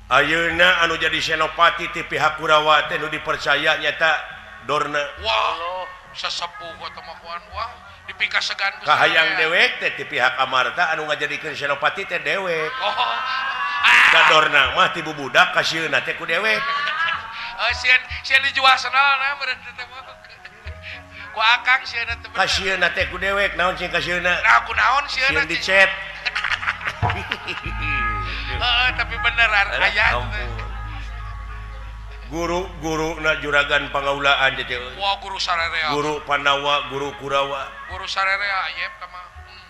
Ayeuna anu jadi senopati ti pihak Kurawa teh nu dipercaya nyata Dorna. Wah, sesepuh atau makuan wah dipikasegan ku kahayang dewek teh ti pihak Amarta anu ngajadikeun senopati teh dewek. Oh. Da Dorna mah ti bubudak kasieuna teh ku dewek. Oh, sieun sieun dijual senalna meureun teh mah. Ku akang sieuna teh bener. Kasieuna teh ku dewek naon sing kasieuna? Nah, ku naon sieuna? Sieun dicet. Heeh, tapi bener aya guru-guru na juragan pangaulaan teh. Wah, guru sarerea. Guru Pandawa, guru Kurawa. Guru sarerea yep mah.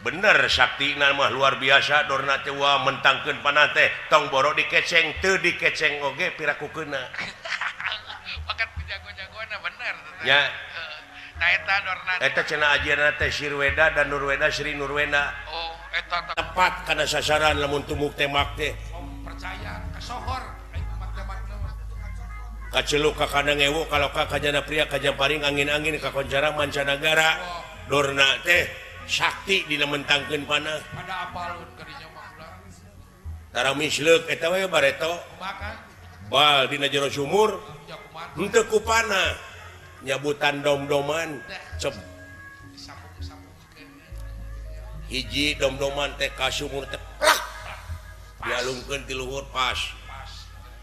Bener saktina mah luar biasa Dorna teh wah mentangkeun panah teh tong boro dikeceng teu dikeceng oge piraku keuna. Paket jago-jagoana bener teh. Nya. Nah eta Dorna. Eta cenah ajianna teh Sirweda dan Nurweda Sri Nurweda. Oh, eta tepat kana sasaran lamun tumuk tembak teh. Oh, percaya kasohor. Kaceluk ka kandang ewu kaloka kajana pria kajamparing angin-angin kakoncara mancanagara. Dorna teh sakti dina mentangkeun panah. Pada apalun kadinya mah ulah. Tara misleuk eta we bareto. Bal dina jero sumur henteu ku panah. Nyabutan dom-doman cep. Hiji dom-doman teh ka sumur teh plak. Dialungkeun ti luhur pas.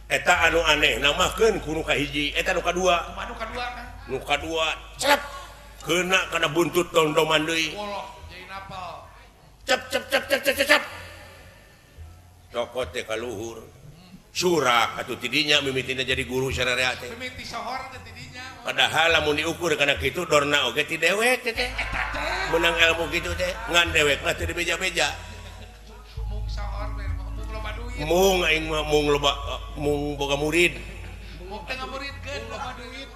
Eta anu aneh namahkeun ku nu kahiji eta nu kadua nu kadua kan nu kadua cep keuna kana buntut dom-doman deui woloh jadi napal cep cep cep cep cep cep cokot teh ka luhur surak atuh tidinya mimitina jadi guru sararea teh mimiti sohor teh tidinya padahal lamun diukur kana kitu Dorna oge ti dewek teh meunang ilmu kitu teh ngan dewek mah teu dibeja-beja mung sohor teh mung loba duit mung aing mah mung loba mung boga murid mung teh ngamuridkeun loba duit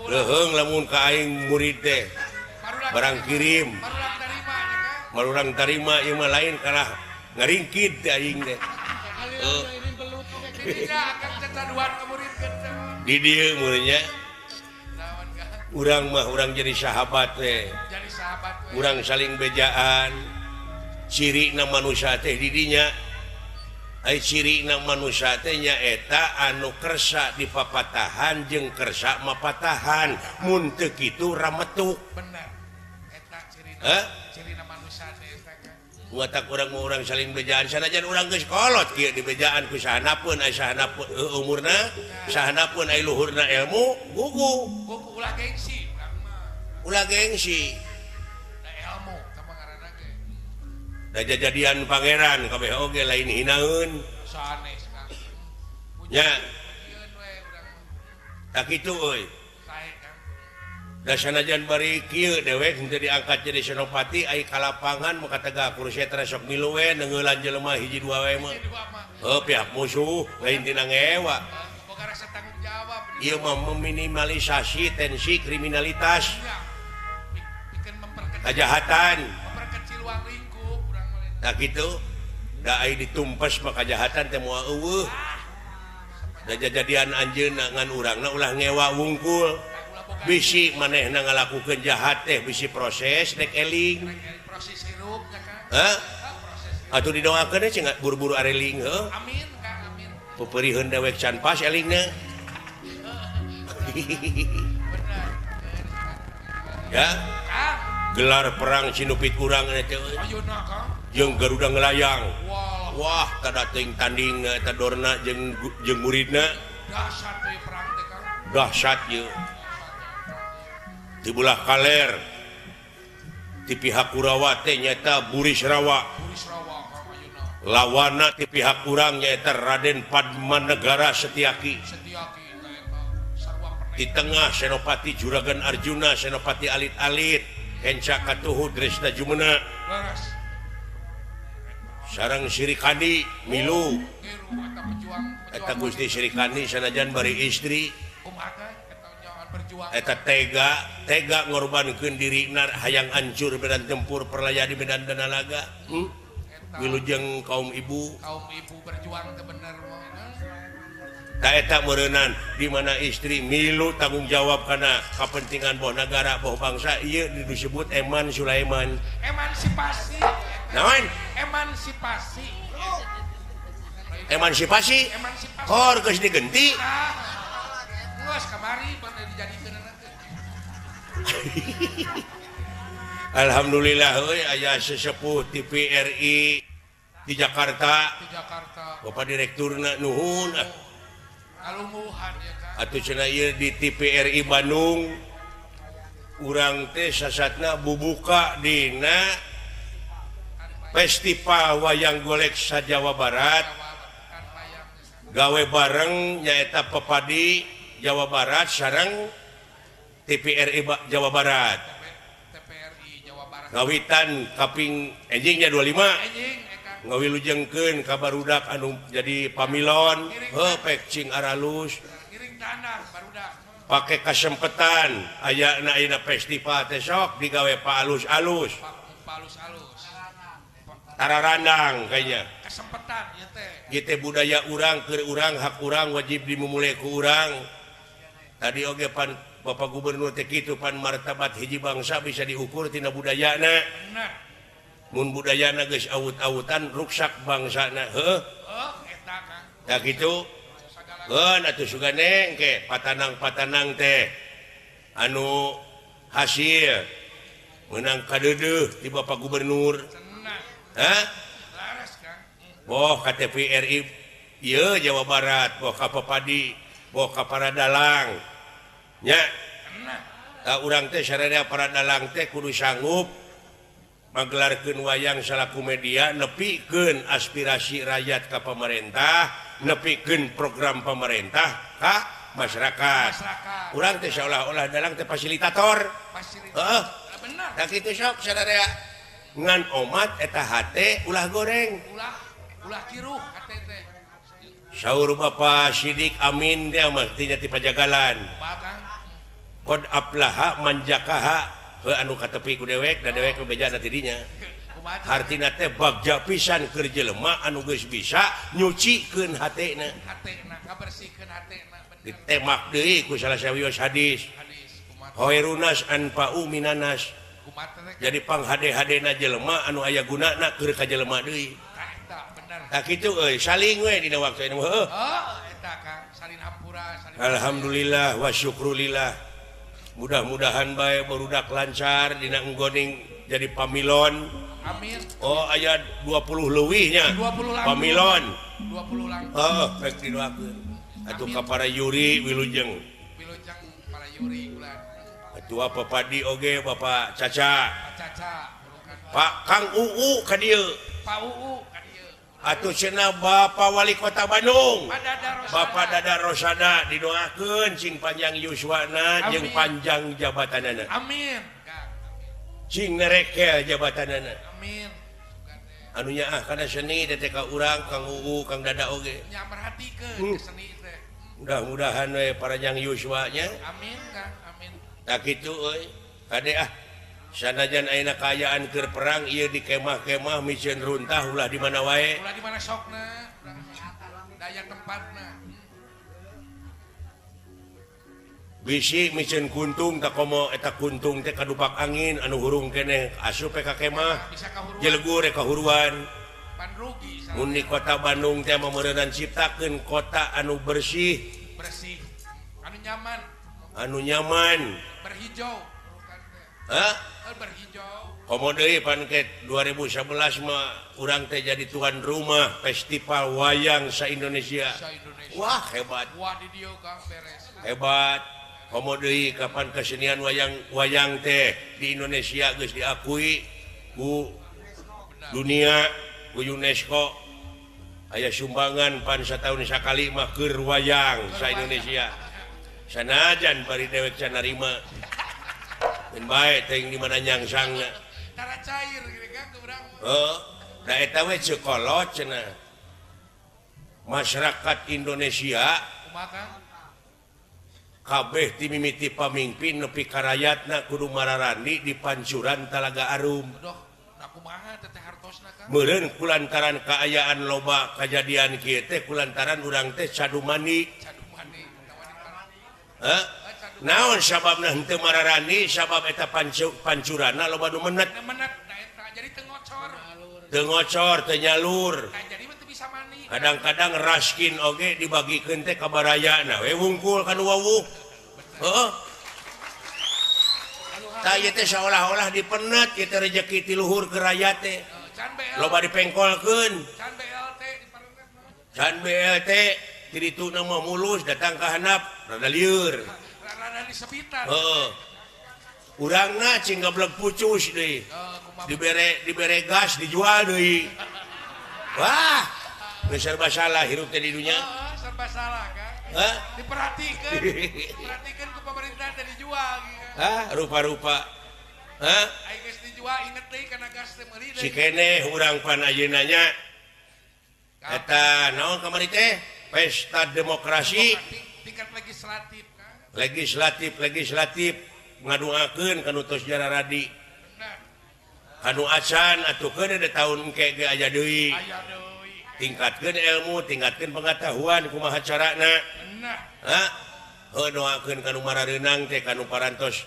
leuheung lamun ka aing murid teh barang kirim marurang tarima ieu mah lain kalah ngaringkid teh aing teh di dieu muridnya urang mah urang jadi sahabat teh urang saling bejaan cirina manusia teh di dinya ai cirina manusia teh nyaeta anu kersa dipapatahan jeung kersa mapatahan mun teu kitu rametuk bener eta cirina cirina manusia teh eta watak urang mah urang saling bejaan sanajan urang geus kolot kieu dibejaan ku sahana pun ai sahana pun umurna sahana pun ai luhurna ilmu gugu gugu ulah gengsi urang mah ulah gengsi da ilmu tah ngaranna ge da jajadian pangeran kabeh oge lain hinaeun sanes Kang nya tak kitu euy da sanajan bari kieu dewek henteu diangkat jadi senopati ai ka lapangan maka tegak kurusetra sok milu we neungeulan jelema hiji dua we mah heuh pihak musuh lain tina ngewa boga rasa tanggung jawab ieu mah meminimalisasi tensi kriminalitas kejahatan memperkecil ruang lingkup urang mah tah kitu da ai ditumpes mah kejahatan teh moal eueuh da jajadian anjeunna ngan urangna ulah ngewa wungkul bisi manehna ngalakukeun jahat teh bisi proses rek eling proses hirup nya Kang heuh atuh didoakeun we cenah buru-buru areling heuh amin Kang amin peupeuriheun dewek can pas elingna bener ya gelar perang Sinupit urang teh ayeuna Kang jeung Garuda ngelayang wah kada teuing tandingna eta Dorna jeung jeung muridna dahsyat ieu perang teh Kang dahsyat ieu di belah kaler di pihak Kurawa teh nyaeta Burisrawa lawana di pihak urang nyaeta Raden Padmanegara Setiaki di tengah Senopati Juragan Arjuna Senopati Alit-Alit Kenca Katuhu Dresna Jumena sareng Srikandi milu eta Gusti Srikandi sanajan bari istri eta tega tega ngorbankeun dirina hayang hancur medan tempur perlaya di medan danalaga wilujeng kaum ibu berjuang teh bener ta eta meureunan di mana istri milu tanggung jawab kana kapentingan boh nagara boh bangsa ieu disebut Eman Sulaiman. Emansipasi. Naon? Emansipasi. Lain Emansipasi. Kor geus digenti. Geus kamari pan dijadikeun. Alhamdulillah euy aya sesepuh TVRI di Jakarta. Di Jakarta. Bapak direkturna nuhun. Kalungguhan ya kan. Atuh cenah ieu di TVRI Bandung. Urang teh sasatna bubuka dina Festival Wayang Golek sa Jawa Barat. Gawe bareng nyaeta Pepadi Jawa Barat sareng TVRI Jawa Barat. Ngawitan kaping enjingnya 25 ngawilujengkeun ka barudak anu jadi pamilon heuh pek cing aralus pake kasempetan ayana ayeuna festival teh sok digawe pa alus-alus tararandang kayaknya kasempetan ieu teh ieu teh budaya urang keur urang hak urang wajib dimumule ku urang tadi oge pan Bapak Gubernur teh kitu pan martabat hiji bangsa bisa diukur tina budayana. Bener. Mun budayana geus awut-awutan ruksak bangsana heuh. Heuh eta Kang. Tah kitu. Heun atuh sugane engke patanang-patanang teh anu hasil meunang kadeudeuh ti Bapak Gubernur. Hah? Laras Kang. Boh ka TVRI ieu Jawa Barat, boh ka Pepadi, boh ka para dalang. Nya ta urang teh sararea para dalang teh kudu sanggup magelarkeun wayang salaku media nepikeun aspirasi rakyat ka pemerintah, nepikeun program pemerintah ka masyarakat. Urang teh seolah-olah dalang teh fasilitator. Heeh. Bener. Tah kitu sok sararea ngan omat eta hate ulah goreng. Ulah kiruh hate teh. Saur Bapak Sidik Amin teh mah tina ti Pajagalan. Qad aflaha manjakaha heuh anu katepi ku dewek da dewek nu bejana ti dinya. Hartina teh bagja pisan keur jelema anu geus bisa nyucikeun hatena. Hatena ngabersihkeun hatena bener. Ditemak deui ku salah sawios hadis. Khairunas anfa'u minanas. Jadi panghade-hadena jelema anu aya gunana keur ka jelema deui. Tah kitu euy saling we dina waktu ini heuh. Oh eta Kang salin hampura salin. Alhamdulillah wa syukrulillah. Mudah-mudahan bae barudak lancar dina enggoning jadi pamilon. Amin. Oh aya 20 leuwihnya. 20 pamilon. 20 langkung. Heeh, rek didoakeun. Atuh ka para Yuri wilujeng. Wilujeng para Yuri ulah. Atuh Pepadi oge Bapak Caca. Pak Caca. Pak Kang UU ka dieu. Pak UU ka dieu. Atuh cenah Bapak Wali Kota Bandung. Bapak Dada Rosada didoakeun cing panjang yuswana jeung panjang jabatanana. Amin. Cing nerekel jabatanana. Amin. Anu nyaah kana seni teh ka urang Kang UU Kang Dada oge. Nya merhatikeun ke seni teh. Mudah-mudahan we panjang yuswanya. Amin Kang, amin. Tah kitu euy. Kade ah. Sanajan ayeuna kaayaan keur perang ieu di kemah-kemah miceun runtah ulah di mana wae. Ulah di mana sokna. Daya tempatna. Bisi miceun kuntung tak komo eta kuntung teh kadupak angin anu hurung keneh asup ka kemah. Jelegur kahuruan. Mun di kota Bandung teh meureunan ciptakeun kota anu bersih. Bersih. Anu nyaman. Anu nyaman. Berhijau. Hah? Berhijau. Komo deui panket 2011 mah urang teh jadi tuan rumah festival wayang sa-Indonesia. Wah hebat. Wah di dieu Kang beres. Hebat. Komo deui kapan kesenian wayang teh di Indonesia geus diakui ku dunia, ku UNESCO. Aya sumbangan pan sataun sakali mah keur wayang sa-Indonesia. Sanajan bari dewek can narima. Bae teh di mana nyangsangna. Tara cair gini kan urang. Heuh, da eta we ceuk kolot cenah. Masyarakat Indonesia kumaha kabeh ti mimiti pamingpin nepi ka rayatna kudu mararani di pancuran Talaga Arum. Aduh, da kumaha teh hartosna Kang? Meureun kulantaran kaayaan loba kajadian kieu teh kulantaran urang teh cadu mandi. Cadu mandi. Hah? Naon sababna henteu mararani sabab eta pancurana loba nu menet. Menet da eta jadi teu ngocor. Teu ngocor, teu nyalur. Jadi mah teu bisa mandi. Kadang-kadang raskin oge dibagikeun teh ka barayana we wungkul ka nu wawuh. Heeh. Tah ieu teh saolah-olah dipenet ieu teh rejeki ti luhur ke rakyat teh. Loba dipengkolkeun. Can BLT diparenet. Can BLT ti dituna mah mulus datang ka handap rada lieur. Rada disepitan. Heeh. Urangna cing gablek pucus deui. Dibere gas dijual deui. Wah, geus serba salah hirup teh di dunya. Serba salah kan. Diperhatikeun. Diperhatikeun ku pemerintah teh dijual gitu. Hah, rupa-rupa. Hah? Ai geus dijual inget deui kana gas teh meuli deui. Si keneh urang pan ayeuna nya. Eta naon kamari teh? Pesta demokrasi tingkat legislatif kan. Legislatif ngaduakeun ka nu tos jararadi. Anu acan atuh keun da taun engke ge aya deui. Tingkatkeun ilmu, tingkatkeun pengetahuan kumaha carana. Hah? Heuh doakeun ka nu marareunang teh ka nu parantos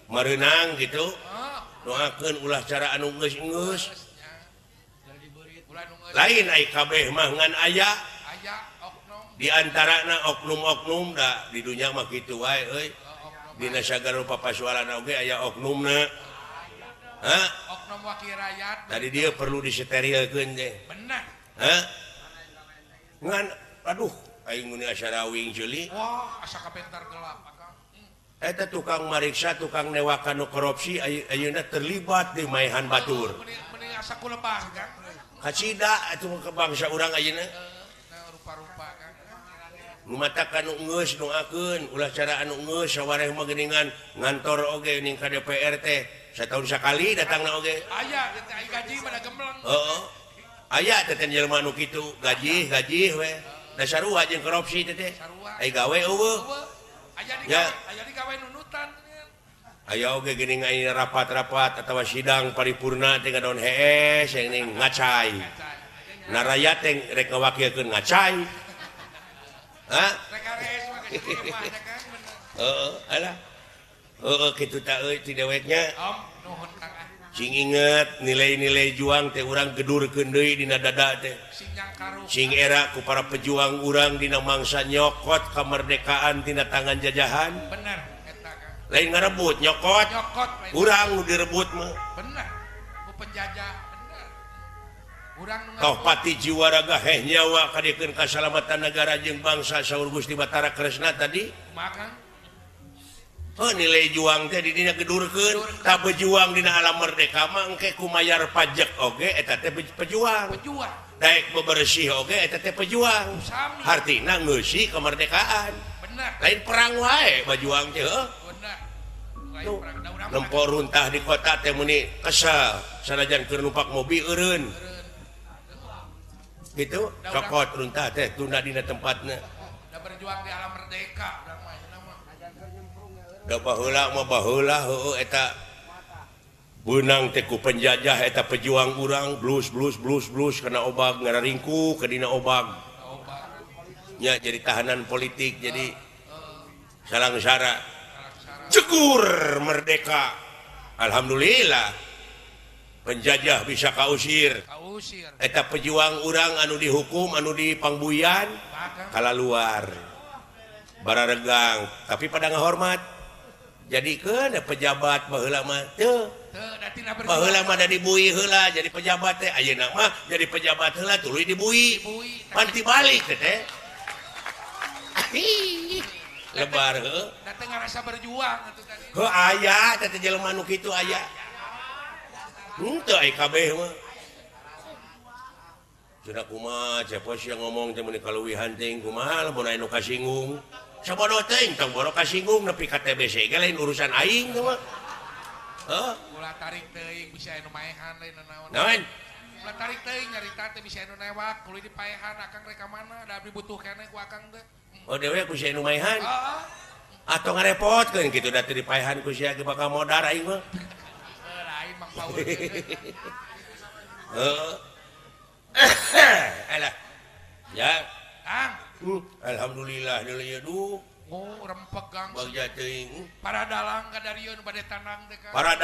mareunang gitu. Doakeun ulah cara anu geus-geus. Lain ai kabeh mah ngan aya. Di antarana oknum-oknum da di dunya mah kitu wae euy. Dina sagala rupa pasualan oge aya oknumna. Hah? Oknum wakil rakyat. Tadi dia perlu disterilkeun teh. Benar. Hah? Ngan aduh aing mun asa rawing ceuli. Wah, asa kapentar gelap akang. Eta tukang mariksa, tukang newakan nu korupsi ayeuna terlibat di maehan batur. Meni asa kulebah kan. Kacida atuh ke bangsa urang ayeuna. Rupa-rupa kan. Nu matakan nu geus doakeun ulah cara anu geus sawareh mah geuningan ngantor oge ning ka DPR teh satahun sakali datangna oge. Aya teh ai gaji mah da gembleng. Heeh. Aya teh jelema nu kitu gaji we. Da sarua jeung korupsi teh teh. Ai gawe eueuh. Aya di aya di gawe nunutan. Aya oge geuning aya rapat-rapat atawa sidang paripurna teh ngadon hees ning ngacai. Naraya teh rek ngawakilkeun ngacai. Hah? Heeh, alah. Heeh kitu ta euy ti deweknya. Sing inget nilai-nilai juang teh urang gedurkeun deui dina dada teh. Sing era ku para pejuang urang dina mangsa nyokot kemerdekaan tina tangan jajahan. Bener eta kan. Lain ngarebut nyokot. Urang nu direbut mah. Bener. Ku penjajah bener. Urang nu toh pati jiwa raga heh nyawa kadiekeun kasalamatan negara jeung bangsa saur Gusti Batara Kresna tadi. Kumaha Kang? Oh, nilai juang teh di dina gedurkeun, tah pejuang dina alam merdeka mah engke ku mayar pajak oge eta teh pejuang. Pejuang. Daek bebersih oge eta teh pejuang. Hartina ngeusi kemerdekaan. Bener. Lain perang wae bajuang teh heuh. Bener. Lain perang da urang. Nempo runtah di kota teh meuni kesel sanajan keur numpak mobil eureun. Gitu, cokot runtah teh tunda dina tempatna. Da berjuang di alam merdeka urang mah. Da baheula mah baheula heueuh eta beunang teh ku penjajah eta pejuang urang blus blus blus blus kana obag ngararingku ka dina obag. Nya jadi tahanan politik jadi salangsara. Jegur merdeka. Alhamdulillah penjajah bisa kausir. Eta pejuang urang anu dihukum anu dipangbuyan kalaluar. Bararegang tapi pada ngahormat. Jadi keun pejabat baheula mah teu. Baheula mah da dibui heula jadi pejabat teh ayeuna mah jadi pejabat heula tuluy dibui. Pan tibalik teh teh. Lebar heuh. Da teu ngarasa berjuang atuh tadi. Heuh aya teh teh jelema nu kitu aya. Henteu ai kabeh mah. Cenah kumaha cepos yang ngomong teh meuni kaluwihan teuing kumaha lamun aya nu kasinggung. Sabodo teuing tong boro kasinggung nepi ka TBC ge lain urusan aing teh mah. Heuh. Ulah tarik teuing bisa anu maehan lain naon. Naon? Ulah tarik teuing nyarita teh bisa anu newak kulit dipaehan akang rek ka mana da abdi butuh keneh ku akang teh. Oh dewe ku sia nu maehan. Heeh. Atuh ngarepotkeun kitu da teu dipaehan ku sia ge bakal modar aing mah. Heuh lain Mang Paul. Heeh. Alah. Ya. Kang. Alhamdulillah deui duh. Oh, rempeg Kang. Bagja teuing. Para dalang kadarieun bade tanang teh Kang. Para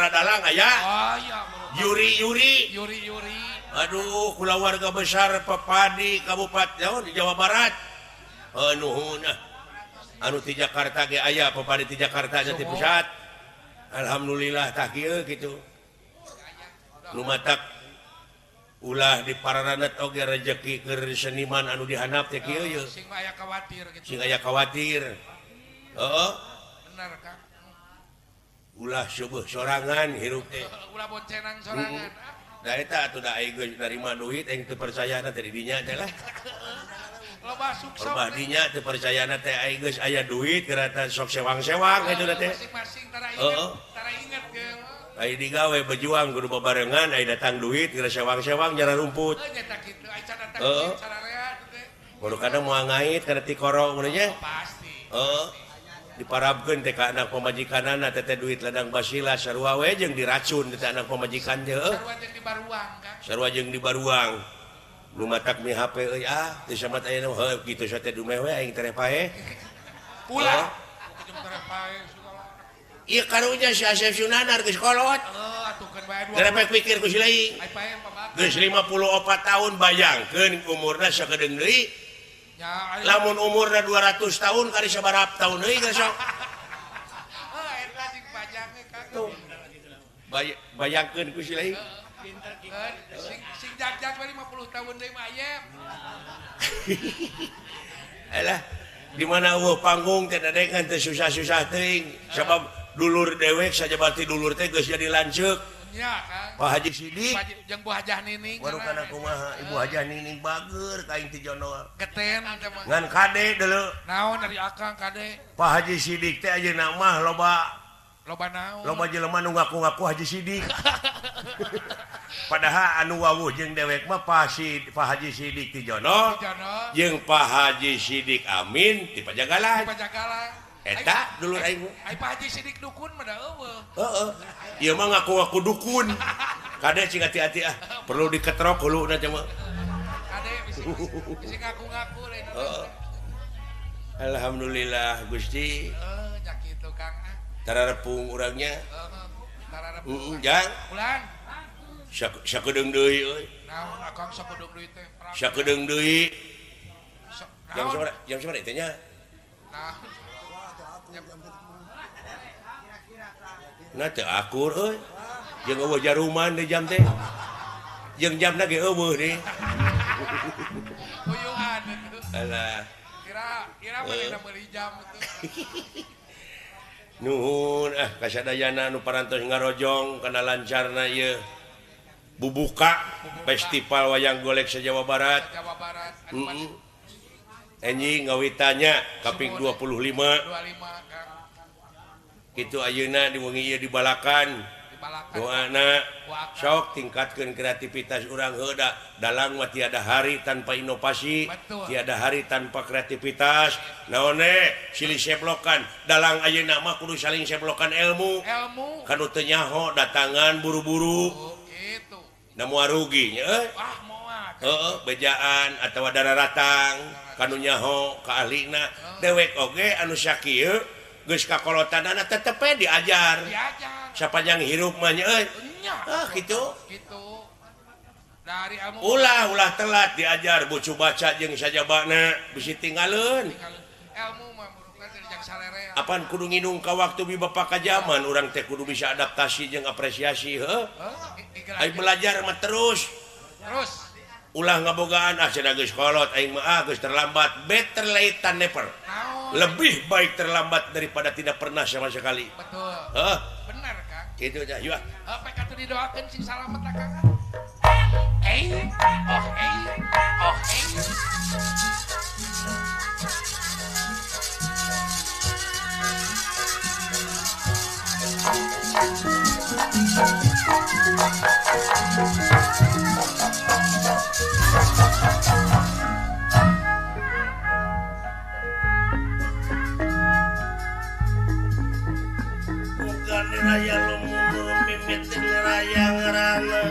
dalang aya. Aya. Yuri Yuri. Yuri Yuri. Aduh, kulawarga besar Pepadi Kabupaten di Jawa Barat. Nuhun ah. Anu ti Jakarta ge aya Pepadi ti Jakarta ti pusat. Alhamdulillah tah kieu kitu. Nu matak ulah di pararanet oge rejeki keur seniman anu dihandap teh kieu ye. Sing aya khawatir kitu. Sing aya khawatir. Heeh. Bener Kang. Ulah seueuh sorangan hirup teh. Ulah boncenang sorangan. Da eta atuh da aing geus narima duit aing teu percayana teh di dinya teh lah. Loba sukses. Loba dinya teu percayana teh aing geus aya duit gerata sok sewang-sewang kitu teh. Masing-masing tara inget, tara inget ge. Ai digawe berjuang kudu babarengan ai datang duit geura sewang-sewang jara rumput. Heuh nya kitu ai can datang duit sararea teh. Baru kadang moal ngait kana tikoro mun nya. Pasti. Heeh. Diparabkeun teh ka anak pamajikanana teh duit ladang basila sarua we jeung diracun teh anak pamajikan teh heuh. Sarua jeung dibaruang Kang. Sarua jeung dibaruang. Nu matak mi HP euy ah teu samat ayeuna heuh kitu sa teh dumeh we aing tereh paeh. Ulah. Jeung tereh paeh segala. Ieu karunya si Asep Sunanar geus kolot. Heuh atuh keun bae dua. Tereh pikir ku si lain. Ai paeh pamakan. Geus 54 tahun bayangkeun umurna sakedeung deui. Lamun umurna 200 tahun kali sabaraha tahun deui geus sok. Heuh eta sing panjang ge Kang. Bayangkeun ku si lain. Sing sing jag-jag we 50 tahun deui mah ayem. Alah, di mana eueuh panggung teh dadekan teh susah-susah teuing sabab dulur dewek sajabati dulur teh geus jadi lanceuk. Nya Kang. Pak Haji Sidik jeung Bu Hajah Nining. Baru kana kumaha Ibu Hajah Nining bager ka aing ti jono. Geten teh mah. Ngan kade deuleu. Naon ari akang kade? Pak Haji Sidik teh ayeuna mah loba loba naon? Loba jelema nu ngaku-ngaku Haji Sidik. Padahal anu wawuh jeung dewek mah Pak Haji Sidik ti Jono jeung Pak Haji Sidik Amin ti Pajagalan. Pajagalan. Eta dulur aing. Ai Pak Haji Sidik dukun mah da eueuh. Heeh. Ieu mah ngaku-ngaku dukun. Kade cing hati-hati ah, perlu diketrok huluna teh mah. Kade bisi ngaku-ngaku lain. Heeh. Alhamdulillah Gusti. Heeh, nya kitu Kang. Tararepung urangnya. Heeh, tararepung. Jang. Ulang. Sakedeung deui euy. Naon akang sakedeung deui teh? Sakedeung deui. Jam sabaraha? Jam sabaraha teh nya? Naon? Nah teu akur euy. Jeung eueuh jaruman di jam teh. Jeung jamna ge eueuh deui. Uyuhan atuh. Alah. Kira manehna meuli jam atuh. Nuhun ah kasadayana nu parantos ngarojong kana lancarna ieu bubuka Festival Wayang Golek se-Jawa Barat. Jawa Barat. Heeh. Enjing ngawitannya kaping 25. 25 Kang. Kitu ayeuna di wengi ieu dibalakan. Doana sok tingkatkeun kreativitas urang heuh da dalang mah tiada hari tanpa inovasi, betul. Tiada hari tanpa kreativitas. Naon silih seblokan dalang ayeuna mah kudu saling seblokan ilmu. Ilmu. Kanu teu nyaho datangan buru-buru. Oh, kitu. Na moal rugi nya euy. Wah moal. Heeh, bejaan atawa dararatang kanu nyaho ka ahlina. Dewek oge anu sakieu geus kakolotanana tetep we diajar. Diajar. Sapanjang hirup mah nya euy. Ah kitu. Kitu. Dari ilmu ulah ulah telat diajar bucu baca jeung sajabana bisi tinggaleun. Ilmu mah burukan teh jeung salerea. Apan kudu nginung ka waktu bi bapak ka jaman urang teh kudu bisa adaptasi jeung apresiasi heuh. Ai belajar mah terus. Terus. Ulah ngabogaan ah cenah geus kolot aing mah ah geus terlambat. Better late than never. Lebih baik terlambat daripada tidak pernah sama sekali. Betul. Heuh. Benar Kang. Kitu dah yuk. Heuh pek atuh didoakeun sing salamet Kang. Eh, oh eh, oh eh. Bukan raya lumur mimiti raya ngerana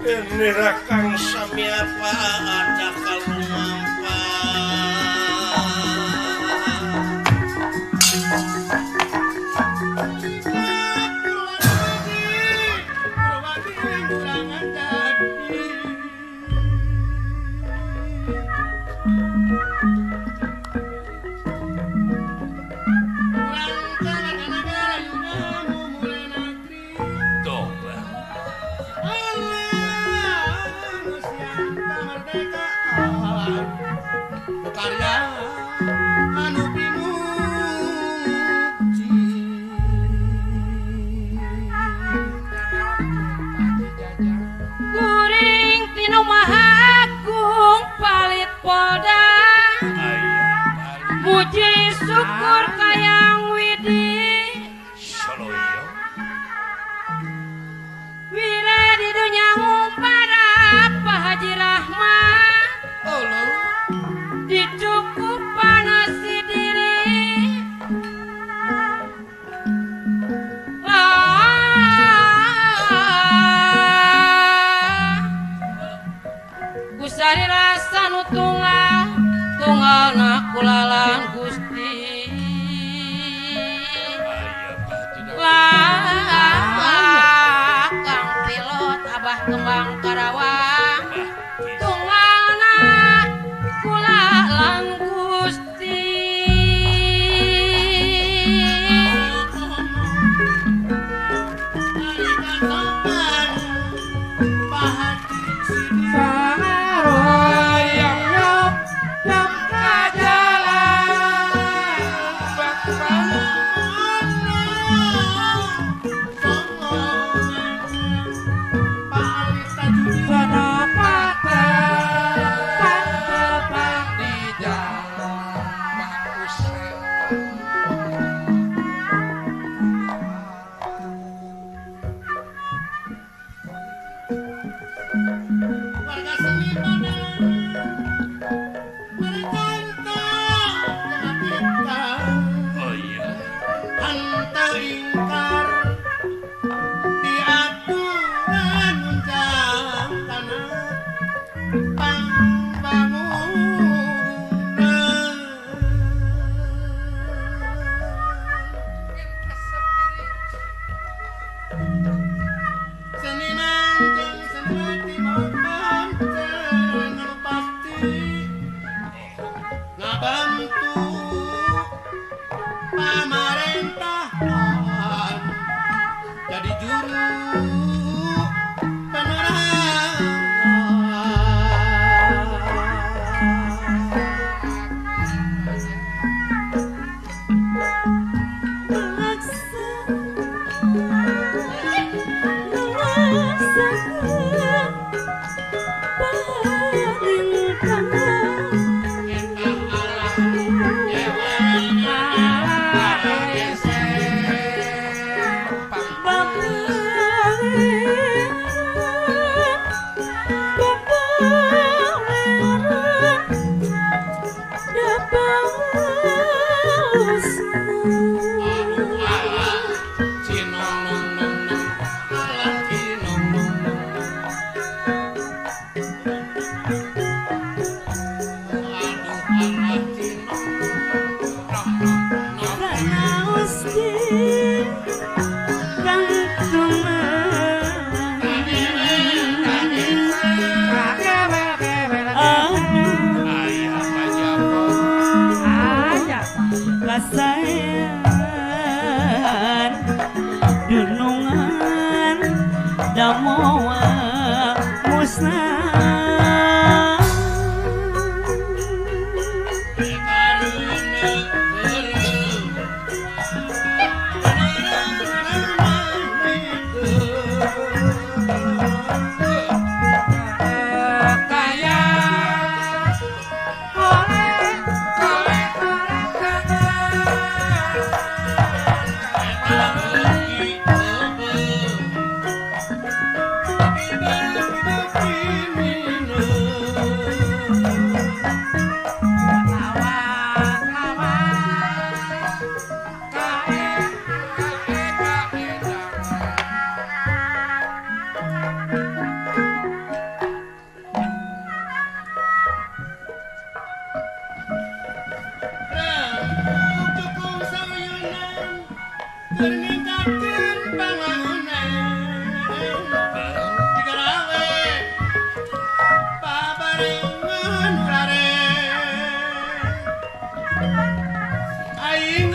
ini rakang sami apa ada kalumampan Karya anu pinuji kuring tinu Maha Agung Palit Polda muji syukur kayang Widi wira di dunya ngumpara Pak Haji Rahmat dicukupan si diri kusari rasa nu tunggal tunggalna kulalang Gusti lah Kang Pilot Abah Kembang Karawang tunggalna kulalang Gusti Dunungan damoa musnah Aing.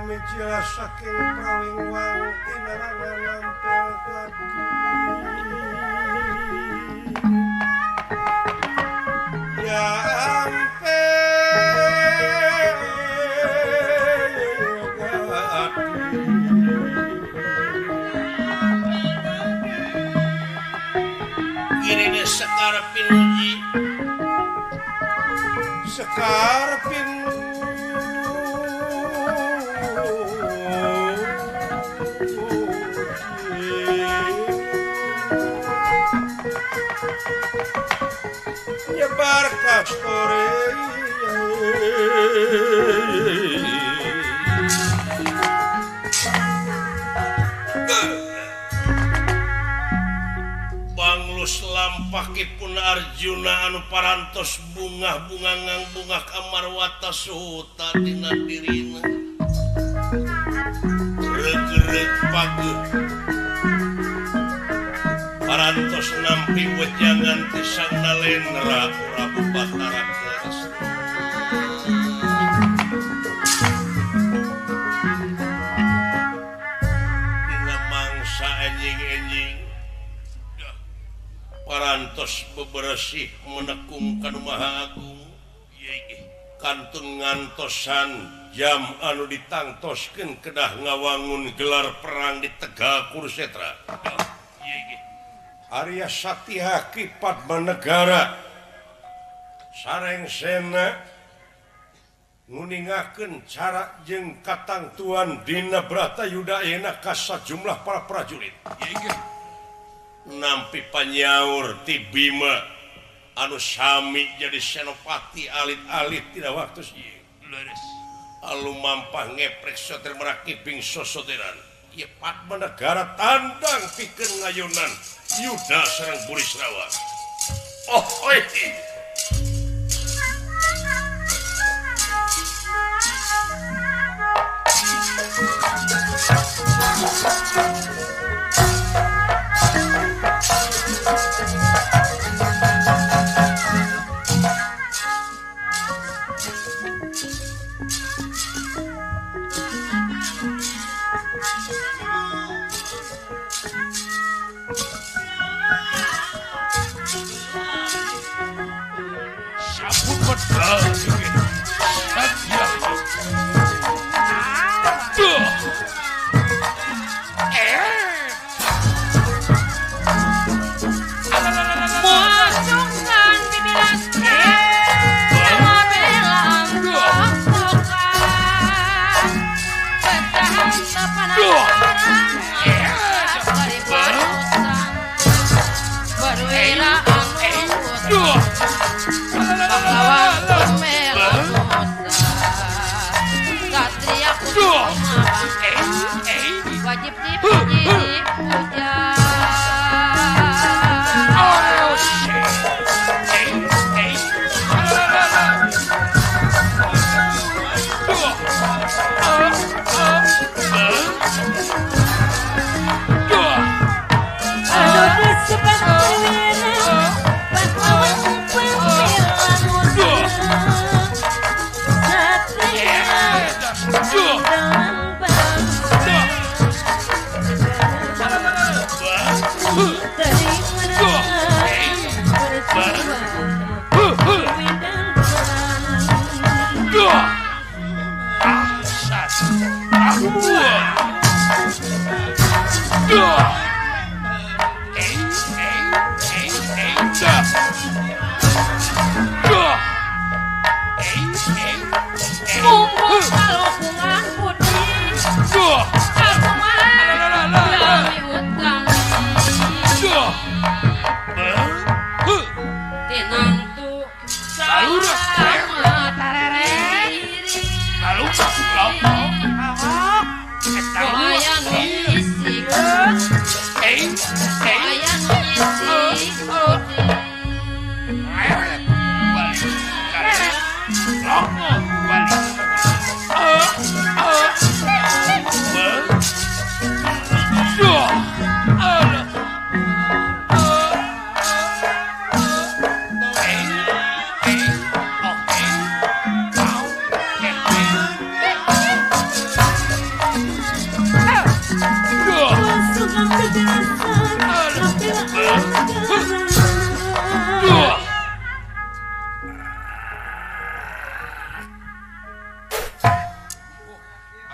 Kami jelas saking prawingwang tinarangan nampel gati. Ya ampel gati. Girine Sekar Pinuji. Sekar Pinuji. Nyebar kastore Banglus lampahipun Arjuna anu parantos bungah-bunga ngangbungah kamarwata suhuta dina dirina reug-reug pageuh parantos nampi wejangan ti Sang Nalendra Prabu Batara Kresna. Dina mangsa enjing-enjing parantos beberesih menekung ka Nu Maha Agung kantun ngantosan jam anu ditangtoskeun kedah ngawangun gelar perang di Tegal Kurusetra. Arya Satyaki Padmanegara sareng sena nguningakeun cara jeung katangtuan dina Bratayuda ayeuna ka sajumlah para prajurit. Nampi panyaur ti Bima anu sami jadi senopati alit-alit tina waktu ieu. Alu mampah ngeprek soter merakiping sosoteran. Ieu Padmanegara tandang pikeun ngayunan Yuda sareng Burisrawa. Oh, oi. Wajib dipuji dipuja.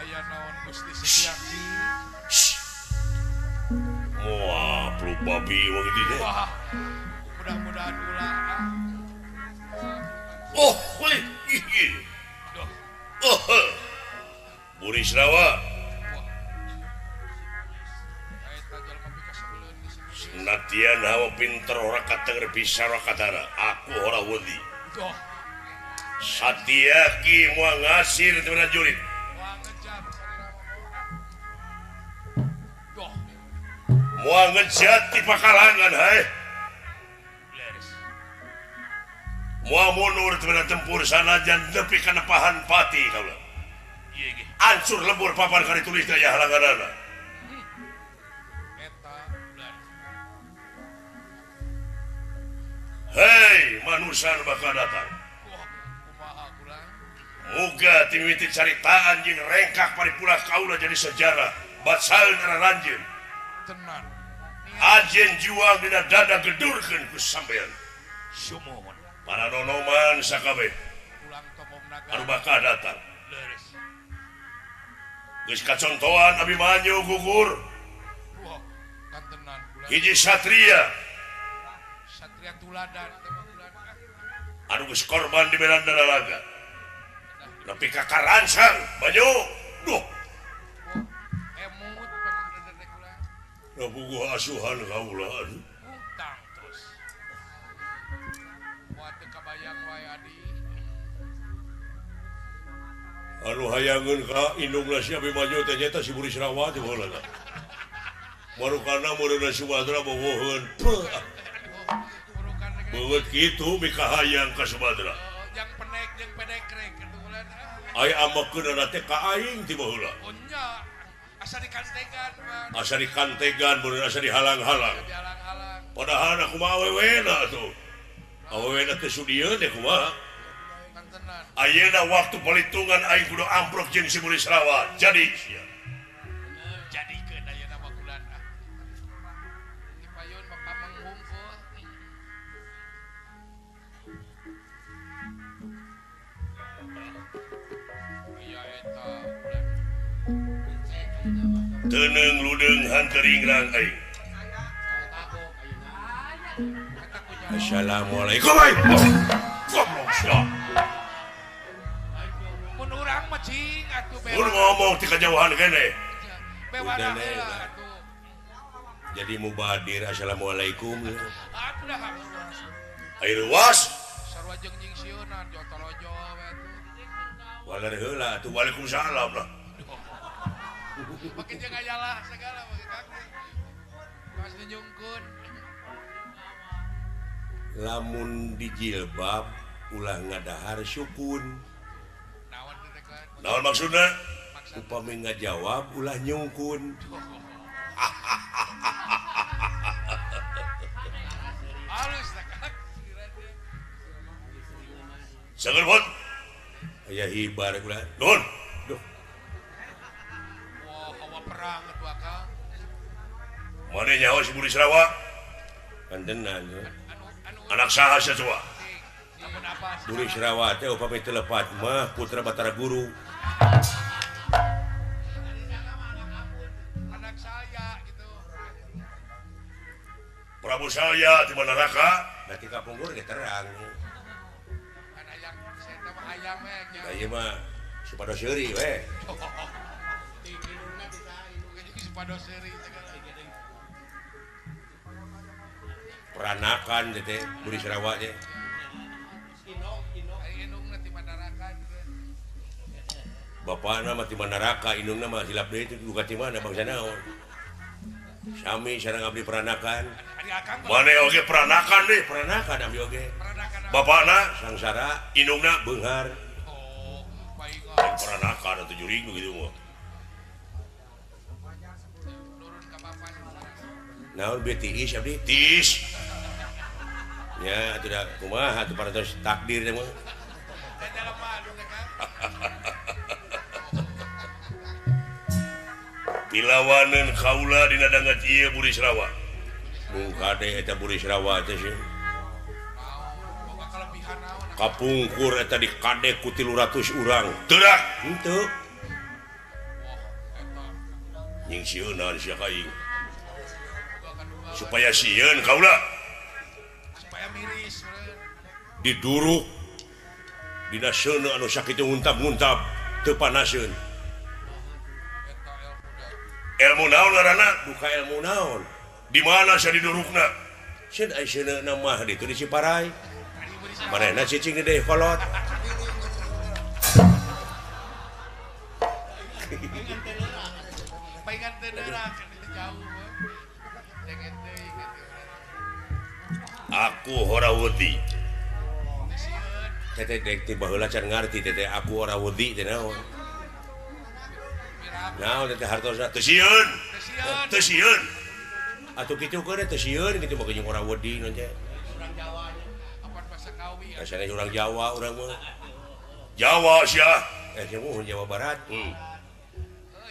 Aya naon Gusti Setiaki? Wah, perlu babi wong itu deh. Wah. Mudah-mudahan ulah. Oh, wih. Oh. Burisrawa. Senatian hawa pinter ora katenger bisa ora katara. Aku ora wedi. Satyaki moal ngasir teu prajurit. Moal ngejat di pakalangan hae. Moal mundur teu tempur sanajan nepi kana pahan pati kaula. Ancur lembur papan kali tulis daya halanganana. Hei, manusia bakal datang. Muga timiti caritaan jeung rengkak paripura kaula jadi sejarah. Bacaeun aranjeun. Tenan. Ajen juang dina dada gedurkeun ku sampean. Sumuhun. Para nonoman sakabeh. Anu bakal datang. Geus kacontohan Abimanyu gugur. Wah, kantenan kula. Hiji satria. Satria tuladan teh mah kula. Anu geus korban di medan dalaga. Nepi ka karancang Banyu. Duh. Emut panggedede kula. Da puguh asuhan kaula aduh. Utang terus. Moal teu kabayang wae adi. Anu hayangeun ka indungna si Abimanyu teh nyaeta si Burisrawa teh baheula tah. Marukana meureunna Sumadra boboheun. Beungeut kitu mikahayang ka Sumadra. Jang penek jeung pedekrek atuh ulah. Ai amekeunana teh ka aing ti baheula. Oh nya, asa dikantegan mah. Asa dikantegan meureun asa dihalang-halang. Dihalang-halang. Padahal kumaha awewena atuh. Awewena teh sudieun teh kumaha. Ayeuna waktu perhitungan aing kudu amprok jeung si Burisrawa. Jadi sia. Jadikeun ayeuna mah kulan ah. Di payun mah pameng hungkul. Aya eta kulan. Teneung ludeung hanteringrang aing. Assalamualaikum. Goblok sia. Mun urang mah cing atuh bewa. Mun ngomong ti kajauhan kene. Bewana heula atuh. Jadi mubadir assalamualaikum. Atuh dah. Air was. Sarua jeung jeung sieunan jotolojo we atuh. Waler heula atuh waalaikumsalam lah. Make jeung ayalah segala make kaki. Mas nyungkeun. Lamun dijilbab ulah ngadahar sukun. Naon maksudna? Upami ngajawab ulah nyungkun. Saगर bot. Aya hibar kula. Nuhun. Duh. Wah, hawa perang atuh akang. Mane nyaho si Burisrawa? Kantenan. Anak saha sia coba? Burisrawa teh upami teu lepat mah putra Batara Guru. Anak saya gitu. Prabu Salya di mana raka? Berarti kapungkur ge terang. Kan ayang saya mah ayam we nya. Da ieu mah supados seuri we. Indungna bisa indung ge supados seuri segala. Peranakan teh Burisrawa teh. Bapakna mah ti Manaraka, indungna mah hilap deui teh duka ti mana bangsa naon. Sami sareng abdi peranakan. Mane oge peranakan deui, peranakan abdi oge. Bapakna sangsara, indungna beunghar. Oh, baik. Peranakan atuh jurig gitu mah. Naon beu tiis abdi? Tiis. Ya atuh da kumaha atuh parantos takdir teh mah. Pilawaneun kaula dina dangat ieu Burisrawa. Mung kade eta Burisrawa teh sih. Kapungkur eta dikadek ku 300 urang. Teurak henteu. Nying sieunan sia ka aing. Supaya sieun kaula. Supaya miris. Diduruk dina seuneu anu sakitu nguntap-nguntap teu panaseun. Ilmu naon ngaranna? Duka ilmu naon? Di mana sia didurukna? Sieun ai seuneuna mah ditu di Ciparai. Manehna cicing di Dayakolot. Paingan teu neurak jauh. Aku ora wedi. Teteh dek ti baheula can ngarti teteh aku ora wedi teh naon. Naon teteh hartosna teu sieun. Teu sieun. Atuh kitu keur teu sieun kitu mah jeung ora wedi naon teh. Urang Jawa nya. Apan basa Kawi. Asana urang Jawa urang mah. Jawa sia. Jeung Jawa Barat.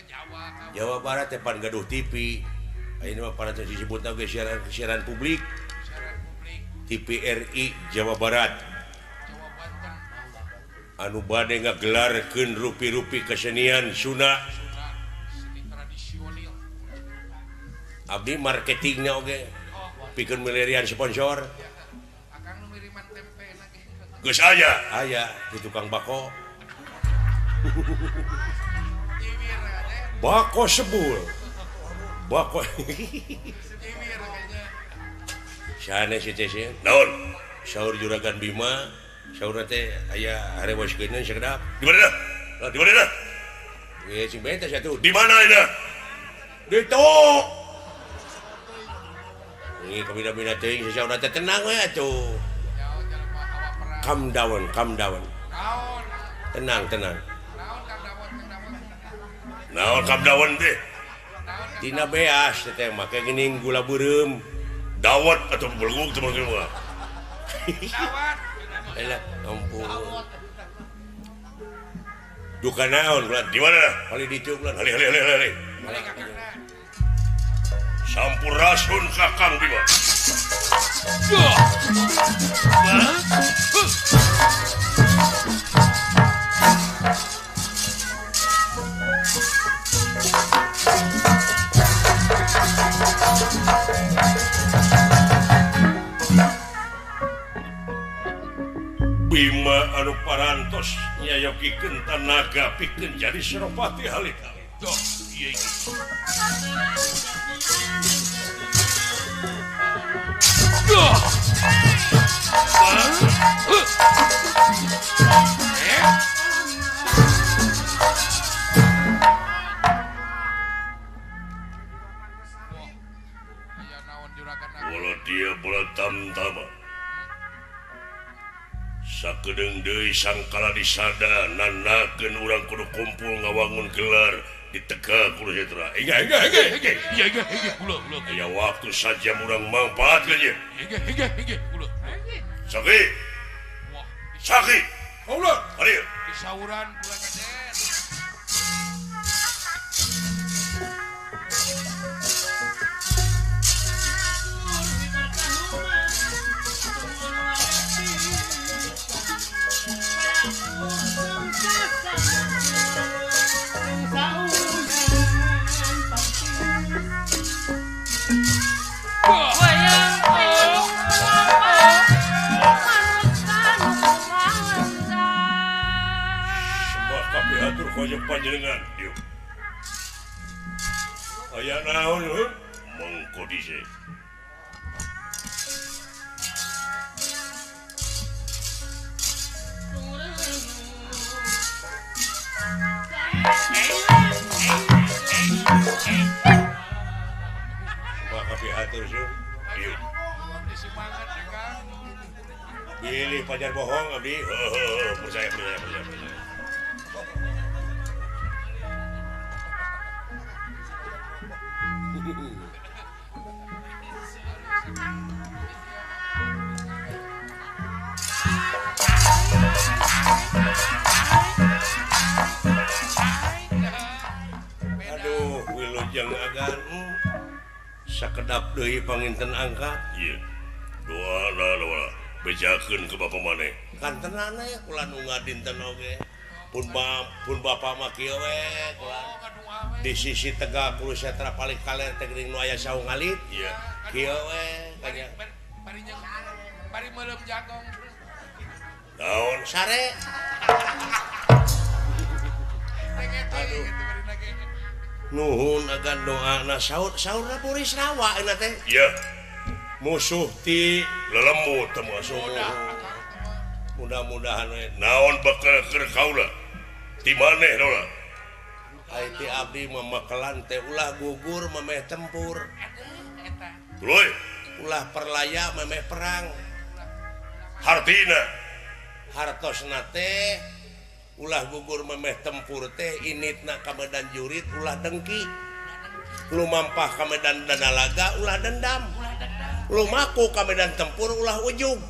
Jawa. Jawa Barat teh pan gaduh TV. Ayeuna mah parantos disebutna ge siaran publik. TVRI Jawa Barat. Anu bade ngagelarkeun rupi-rupi kesenian Sunda. Abdi marketingna oge pikeun milarian sponsor. Geus aya, aya di tukang bako. Bako sebul. Bako. Sanes si teh sieun. Naon? Saur Juragan Bima, saur teh aya harewoskeun sakedap. Di mana? Lah di mana? Ge sing beta satu. Di mana ini? Ditu. Ini kabina-bina teuing sasaurna teh tenang we atuh. Calm down, calm down. Tenang, tenang. Naon calm down teh? Tina beas teh make geuning gula beureum. Dawet atau beluguk teh mah. Dawet. Elah, ampun. Duka naon ulah di mana? Kali ditu ulah. Hali hali hali hali. Sampurasun Kakang Bima. Bima anu parantos nyayogikeun tanaga pikeun jadi Senopati Halita. Duh, ieu iki. Bola dia bola tamtama. Sakedeung deui sangkala disada nanakeun urang kudu kumpul ngawangun gelar diteka Kurusetra. Hingga hingga hingga hingga. Iya hingga hingga kula kula. Aya waktu saja urang mangpaatkeun ye. Hingga hingga hingga kula. Saki. Saki. Kaula. Hadir. Disauran kula teh. Panjenengan yuk. Aya naon heuh? Mengko dhisik. Maka pihatur sieun. Yuk. Bilih pajar bohong abdi. Heuh, percaya percaya percaya percaya. Aduh, wilujeng agan sakedap deui panginten angkat. Ieu. Doa doa bejakeun ke bapa maneh. Kantenan we kula nu ngadinten oge. Pun pun bapa mah kieu we kula. Di sisi Tegal Kurusetra paling kaler teh geuning nu aya saung alit. Iya. Kieu we kanya. Bari meuleum jagong. Naon sare? Aduh. Nuhun agan doana saur saurna Burisrawa euna teh. Iya. Musuh ti lelembut teh musuh. Mudah-mudahan we. Naon bekal keur kaula? Ti maneh dola? Ai ti abdi mamakelan teh ulah gugur memeh tempur. Tuluy ulah perlaya memeh perang. Hartina hartosna teh ulah gugur memeh tempur teh initna ka medan jurit ulah dengki. Lumampah ka medan danalaga ulah dendam. Lumaku ka medan tempur ulah ujug.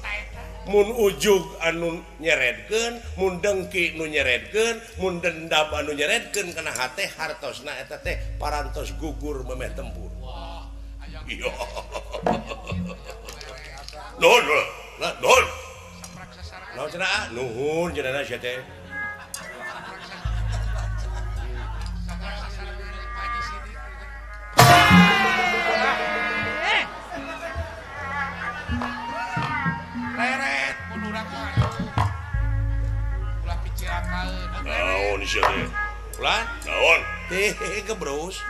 Mun ujug anu nyeredkeun, mun dengki nu nyeredkeun, mun dendam anu nyeredkeun kana hate hartosna eta teh parantos gugur memeh tempur. Wah, iya. Nuhun, nuhun. Naon cenah? Nuhun cenah sia teh. Leret mun urang mah ulah picirakaeun. Naon sia teh? Ulah naon? Teh gebrus.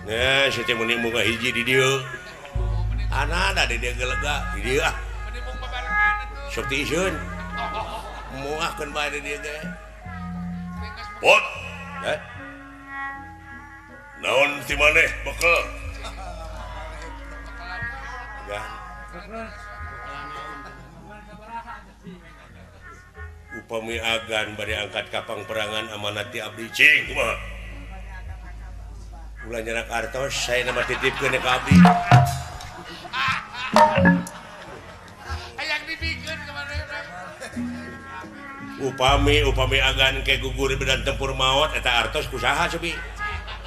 Nah, sia teh meuni munga hiji di dieu. Anana di dieu gelega, di dieu ah. Meuni mung babarengan atuh. Sok tiiseun. Moahkeun bae di dieu ge. Pot. Heh. Naon ti maneh bekel? Upami agan bari angkat kapang perangan amanat ti abdi cing kumaha ulah nyerak artos saya nama titipkeun ka abdi hayang dibikeun ka manehna upami agan ke gugur di medan tempur maot eta artos ku saha cobi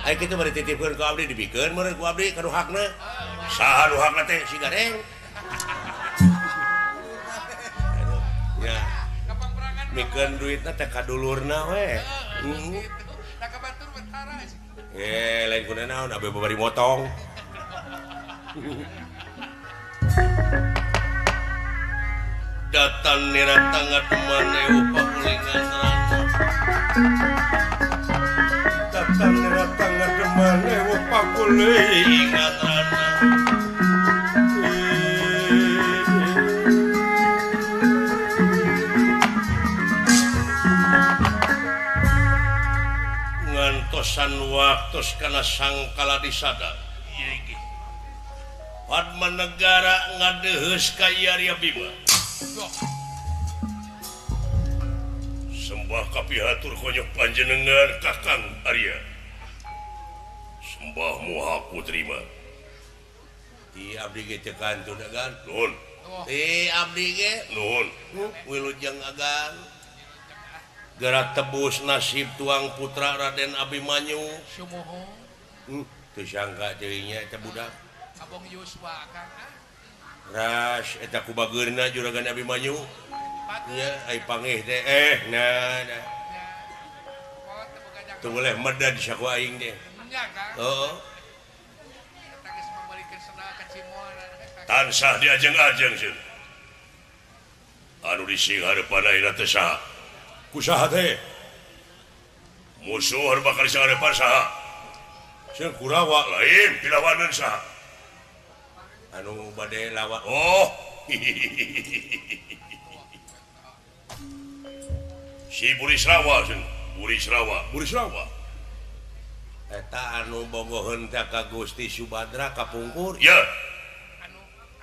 aya kitu bari titipkeun ka abdi dibikeun meureun ku abdi ka nu hakna saha nu hakna teh si Gareng. Ya. Mikeun duitna teh ka dulurna we. Heeh. Da ka batur betara. Eh, lain kuna naon abdi babari motong. Datang nira tangan maneu pakulingan rana. Datang nira tangan maneu pakulingan rana. Ngantosan waktos kana sangkala disadar. Padma Negara ngadeheus ka Arya Bima. Sembah kapihatur konyok panjenengan Kakang Arya. Sembah muha ku terima. Ti abdi ge teu kantun agan. Nuhun. Ti abdi ge nuhun. Wilujeng agan. Geura tebus nasib tuang putra Raden Abimanyu. Sumuhun. Teu sangka teuing nya eta budak. Abong Yuswa Kang. Ras eta ku bageurna juragan Abimanyu. Nya ai pangih teh nah nah. Teu boleh medad saku aing teh. Nya Kang. Heeh. Eta geus mambalikeun sendal ka Cimol. Tansah diajeng-ajeng sieun. Anu dising hareupan ayeuna teh saha? Ku saha teh? Musuh anu bakal dising hareupan saha? Sieun Kurawa lain pilawaneun saha? Anu bade lawan. Oh. Si Burisrawa sieun. Burisrawa, Burisrawa. Eta anu bogoheun teh ka Gusti Subadra kapungkur. Ya.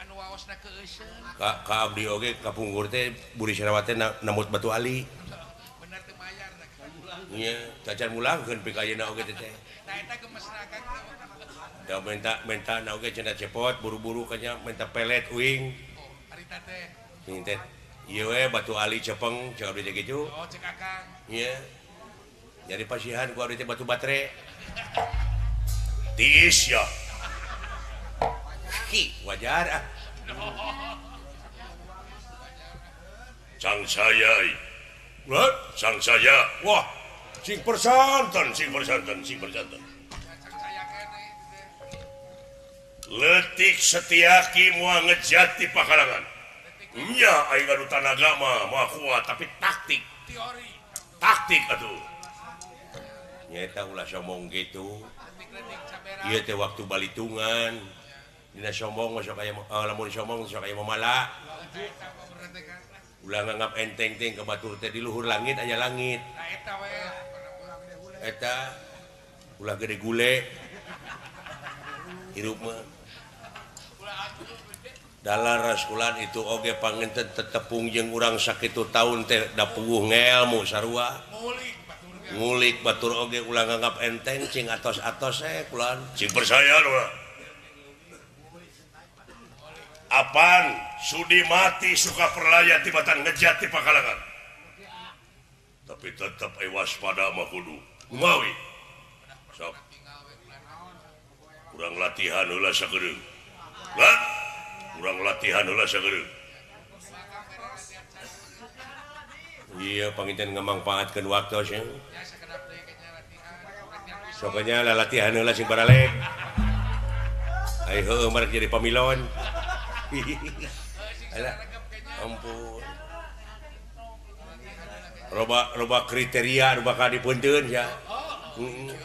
Anu waosna keueuseun. Ka abdi oge kapungkur teh Burisrawa teh namut batu ali. Bener teu mayar teh. Nya, cacan mulangkeun pika ayeuna oge teh. Nah eta gemesna Kang. Da minta na oge cenah cepot buru-buru kanya minta pelet uing. Oh, harita teh. Ini teh ieu we batu ali cepeng cek abdi teh kitu. Oh, cek Akang. Iya. Jadi pasihan ku abdi teh batu batere. Tiis ya. Ki, wajar ah. Sang saya. What? Sang saya. Wah, Sing persanten, sing persanten, sing persanten. Letik Setiaki moal ngejat ti pakalangan. Nya aing anu tanaga mah moal kuat tapi taktik. Teori. Taktik atuh. Nyaeta ulah sombong kitu. Ieu teh waktu balitungan. Dina sombong sok aya lamun sombong sok aya mamala. Ulah nganggap enteng teh ka batur teh di luhur langit aya langit. Eta ulah gede gule. Hirup mah. Dalar raskulan itu oge pangenten tetepung jeung urang sakitu taun teh da puguh ngelmu sarua. Ngulik batur oge ulah nganggap enteng cing atos-atos kulan. Cing percaya ulah. Apan sudi mati suka perlaya tibatan ngejat ti pakalangan. Tapi tetap ai waspada mah kudu. Kumawi. Sok. Kurang latihan heula sakedeung. Lah, kurang latihan heula sakedeung. Iya, panginten ngamangpaatkeun waktu sih. Soknya latihan heula sing baralek. Ai heueuh marek jadi pamilon. Alah, ampun. Loba loba kriteria nu bakal dipunteun ya. Heeh.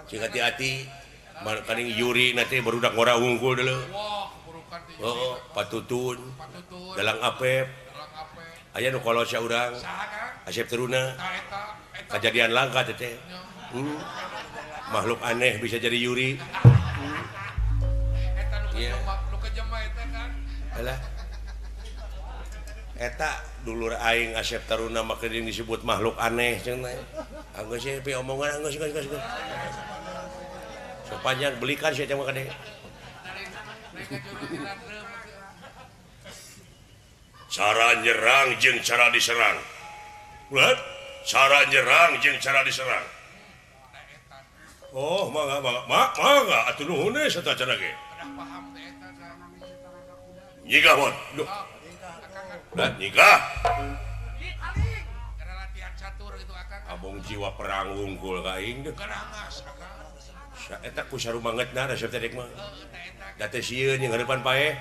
Sing hati-hati. Kaning Yuri nanti barudak ngora unggul dulu. Oh, patutun, dalang apep, aya nu kolot urang, Asep Teruna, kejadian langka teh. Makhluk aneh bisa jadi Yuri. Iya. Alah. Eta dulur aing Asep Taruna mah keun disebut makhluk aneh cenah. Anggeus we omongan anggeus geus geus. Sepanjang belikan saya mah kade. Cara nyerang jeung cara diserang. Ulah, cara nyerang jeung cara diserang. Oh, mangga mangga mangga atuh nuhun we sata cara ge. Nyigah mon. Duh. Lah nyigah. Abong jiwa perang wungkul ka aing deh. Eta ku sarumangetna resep teh mah. Da teh sieun jeung harapan paeh.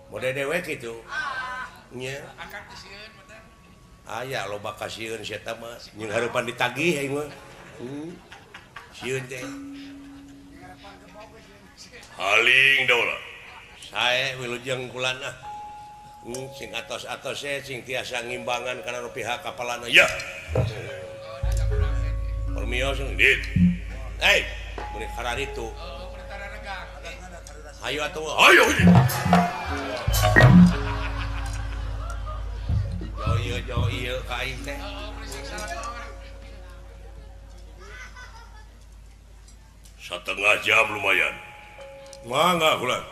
Mode dewek kitu. Nya. Aya loba kasieun si eta mah jeung harapan ditagih aing mah. Sieun teh. Haling daula. Sae wilujeng kulan ah. Sing atos-atos sing tiasa ngimbangan kana nu pihak kapalana. Ya. Permios dit. Hei, mun kararitu. Hayu atuh, hayu. Jauh ieu ka aing teh. Setengah jam lumayan. Mangga kula.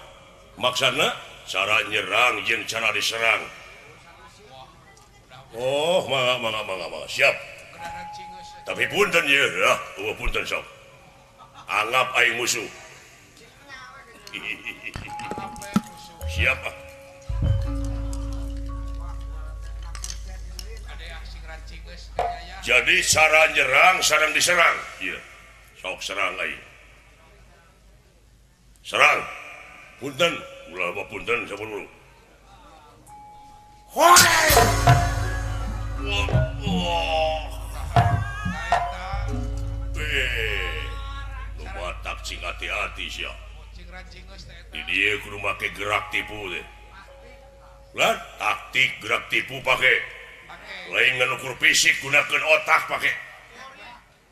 Maksana cara nyerang jeung cara diserang. Oh, mangga mangga mangga mangga. Siap. Tapi punten ieu, ya, eueuh punten sok. Anggap aing musuh. Siap ah. Jadi cara nyerang sareng diserang. Iya. Sok serang aing. Serang. Punten, ulah mah punten saburu. Hore! Wah. Nu matak cing hati-hati sia. Di dieu kudu make gerak tipu teh. Lah, taktik gerak tipu pake. Lain ngan ukur fisik gunakeun otak pake.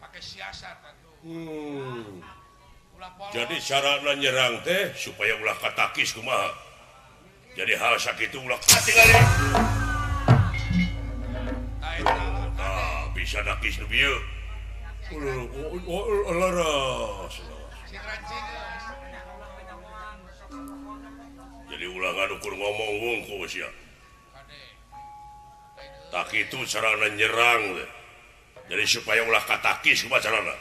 Pake siasat atuh. Jadi carana nyerang teh supaya ulah katakis kumaha. Jadi hal sakitu ulah katingali. Tah, bisa nakis nu bieu. Leres. Jadi ulah ngadukur ngomong wungkul sia. Tak itu carana nyerang teh. Jadi supaya ulah katakis kumaha carana.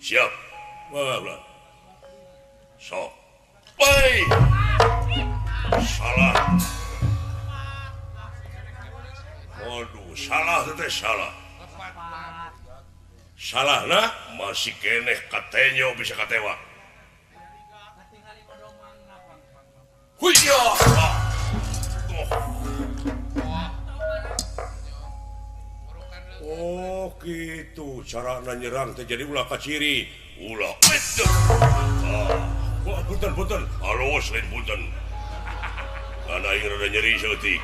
Siap. Wah, sok. Woi. Salah. Salah teh salah. Salahna masih keneh katenyo bisa katewa. Huya. Oh gitu carana nyerang teh jadi ulah kaciri. Ulah itu. Wah punten punten. Halus lain punten. Karena aing rada nyeri saeutik.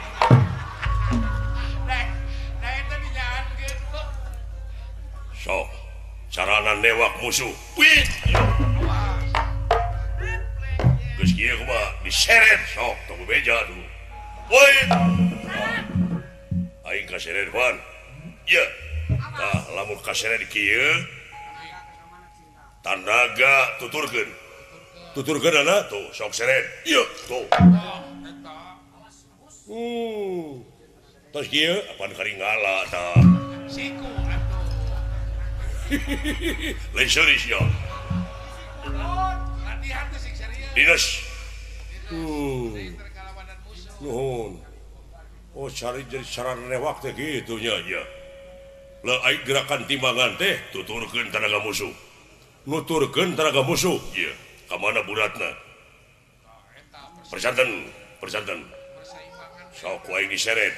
Sok carana newak musuh. Wih. Geus kieu kumaha diseret sok tong beja tuh. Woi. Aing kaseret pan. Ieu. Tah lamun kaseret kieu tanaga tuturkeun. Tuturkeunana tuh sok seret. Ieu tuh. Terus kieu apaan karinggala tah. Siku atuh. Lain serius ya. Latihan teh sing serius. Dinas. Nuhun. Oh cari jadi cara newak teh kitu nya nya. Lah ai gerakan timbangan teh tuturkeun tenaga musuh. Nuturkeun tenaga musuh. Ieu ka mana buratna? Persanten, persanten. Sok ku aing diseret.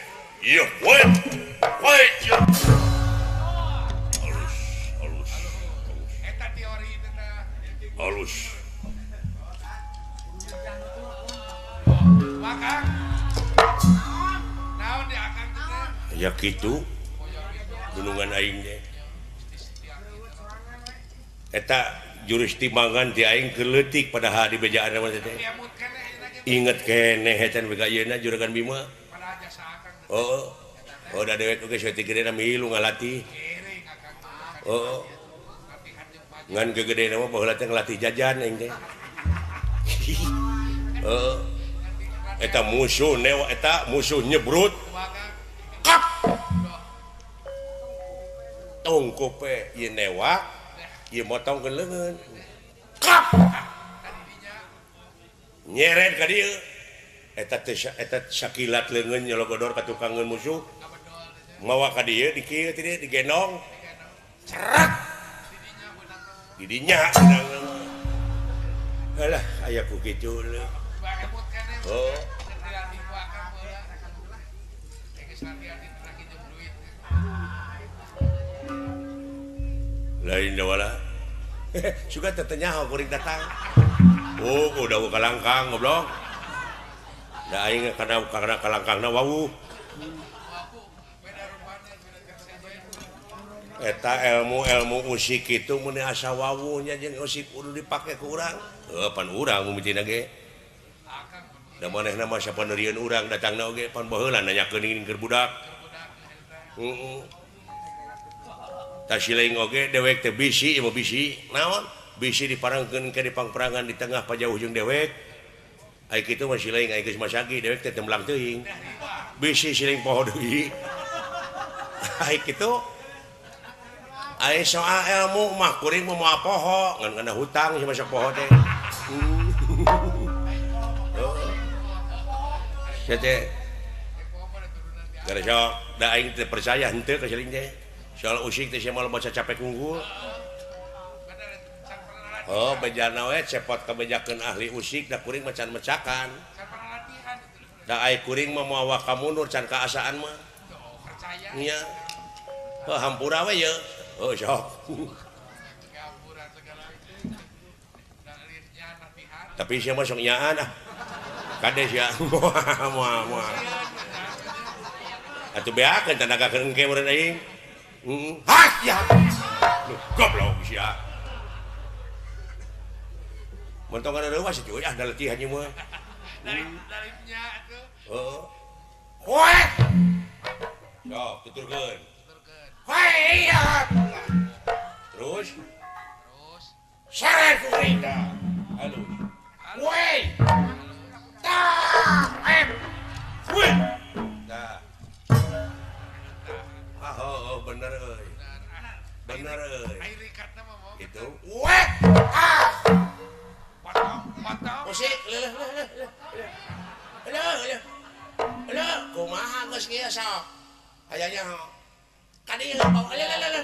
Ieu, woi. Woi. Halus, halus. Eta teori teh. Halus. Akang. Naon di akang teh? Ya kitu. Gunungan aing teh. Eta jurus timbangan ti aing keur leutik padahal di bejaan mah teh. Inget keneh can bega ayeuna juragan Bima. Oh, oh da dewek oge saeutik gedena milu ngalatih. Oh. Ngan gegedena mah baheula teh ngalatih jajan aing teh. Heeh. Eta musuh newa eta musuh nyebrut. Kap. Tongkup we ieu newa, ieu motongkeun leungeun. Kap. Nyeret ka dieu. Eta teh eta sakilat leungeun nyologodor ka tukangeun musuh. Mawa ka dieu di kieu teh digendong. Cerak. Di dinya Alah aya ku kitu leuh. Oh. Lain wala. Suka teh nyaho kuring datang. Oh, udah kalangkang goblok. Da aing kana kalangkangna wawuh. Eta ilmu-ilmu usik kitu mun asa wawuhnya jeung usik kudu dipake ku urang. Heuh pan urang mimitina ge. Da manehna mah sapaneurieun urang datangna oge pan baheula nanyakeun keur budak. Heeh. Tah siling oge dewek teh bisi ieu bisi naon? Bisi diparangkeun ke dipangperangan di tengah pajauh jeung dewek. Ai kitu mah siling ai geus masagi dewek teh temlang teuing. Bisi siling poho deui. Ai kitu ai soal ilmu mah kuring mah moal poho ngan kana hutang si masuk poho teh. Sia teh gara sok da aing teh percaya henteu ka siling teh. Soal usik teh sia mah baca capek unggul. Oh, bejana we cepot kabejakeun ahli usik da kuring mah can mecakan. Da ai kuring mah moal ka mundur can kaasaan mah. Nya. Heuh hampura we ye. Oh, sok. Tapi sia mah sok nyaan ah. Kade sia moal moal moal. Atuh beakeun tanagakeun engke meureun aing. Heeh. Hah ya. Lu goblok sia. Mentongan reuwas cuy ah da latihan ieu mah. Dari-darinya atuh. Heeh. Hoe. Sok tuturkeun. Hoe iya. Terus. Terus. Seret kuring tah. Halus. Woi. Tah, em. Woi. Tah. Ah, oh, bener euy. Bener euy. Ai rikatna mah mau. Itu. Weh. Ah. Potong, potong. Musik, leuh leuh leuh. Leuh leuh. Leuh, kumaha geus kieu sok? Hayangnya ka dieu bau lelelele.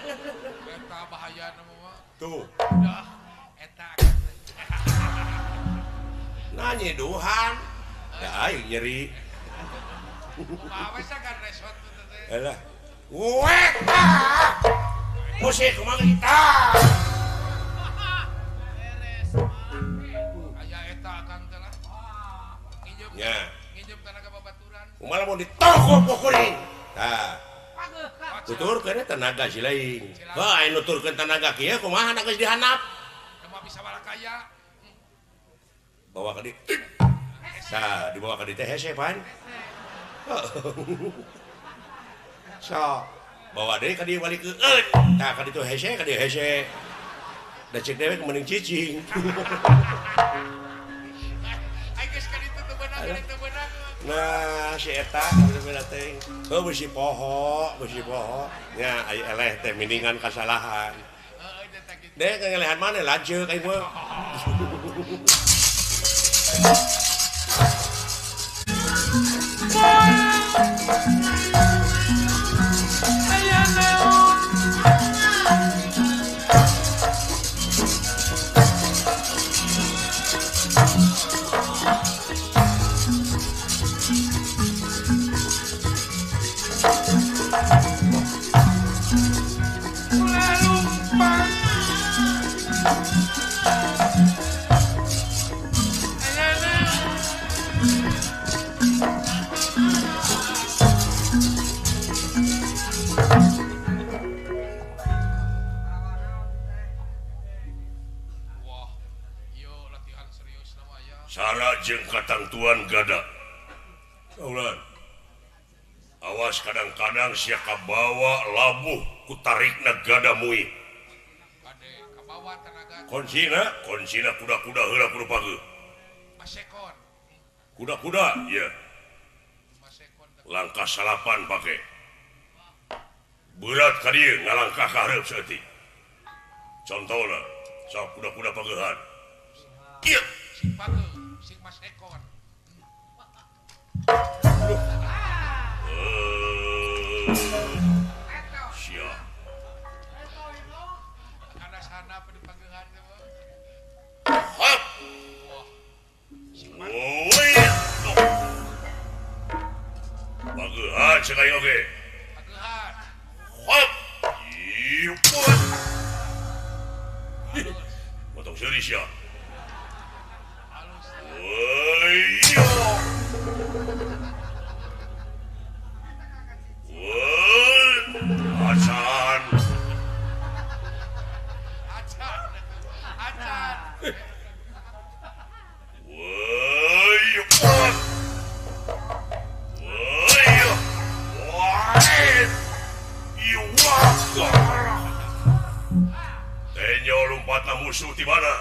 Eta bahayana mah. Tuh. Dah eta. Nanya duhan. Da aing nyeri. Kumaha we sagan resot teh. Elah. Wek. Musik kumaha kita. Beres mah. Aya eta akang teh lah. Nginjem. Nya. Nginjem tenaga babaturan. Kumaha lamun ditokok ku kuring. Tah. Tuturkeun tenaga si lain. Heuh aya nuturkeun tenaga kieu kumaha geus dihandap. Kumaha bisa barakaya. Bawa ka dieu. Tah, dibawa ka dieu teh hese pan. So, bawa deui ka dieu balik keun. Tah ka ditu hese ka dieu hese. Da cek dewek mending cicing. Ai geus ka ditu teu beunang, ka ditu beunang. Nah, si eta bener teh. Heuh beusi poho, beusi poho. Nya aya eleh teh mendingan kasalahan. Heeh, eta kitu. Deh ngelehan maneh lanceuk aing mah. Jeung katangtuan gada. Kaulan. Awas kadang-kadang sia kabawa labuh ku tarikna gada mui. Kade kabawa tenaga. Kuncina, kuncina kuda-kuda heula kudu pageuh. Masekon. Kuda-kuda, ieu. Masekon. Langkah salapan pake. Berat ka dieu ngalangkah ka hareup saeutik. Contona, sok kuda-kuda pageuhan. Ieu. Sing pageuh. Sing Mas Ekon. Sia. Kana sana apa dipagehan teh mah. Hop. Wah. Sing Pagehan cek aing oge. Pagehan. Hop. Ieu. Motong seuri sia. Acan. Acan. Acan. Woi. Woi. Woi. Tenyo lompatna musuh di mana?